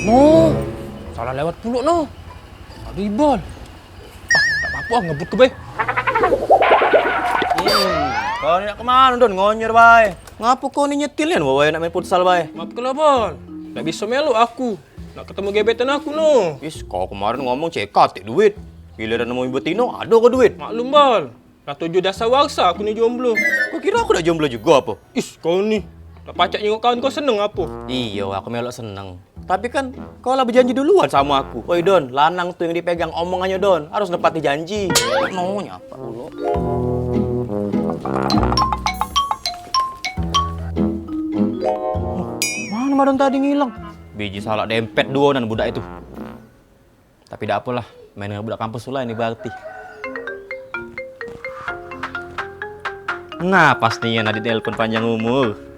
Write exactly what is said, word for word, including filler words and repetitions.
No, salah lewat pulok no. Ado Ibal. Ah, tak apo-apo, ngebut ke bae. Hmm, kau ni nak kemano, Don? Ngonyor bae. Ngapo kau ni nyetil nian, bae nak main futsal bae? Maaf kalo, Bal. Dak biso melok aku. Nak ketemu gebetan aku no. Is, kau kemarin ngomong cekat tek duit. Giliran nemu betino, ado kau duit. Maklum, Bal. Lah tujuh dasar warsa aku ni jomblo. Kau kira aku dak jomblo jugo apo? Is, kau ni. Dak pacak nyengok kawan kau seneng apo? Iyo, aku melok seneng. Tapi kan kau lah bejanji duluan samo aku. Oi Don, lanang tu yang dipegang omongannyo Don, harus nepati janji. No, nyapa pulo. Mano Madon tadi ngilang? Biji salak dempet duo nan budak itu. Tapi dak apolah, main dengan budak kampus tu lah ini berarti. Nah, pas nian Adit nelpon panjang umur.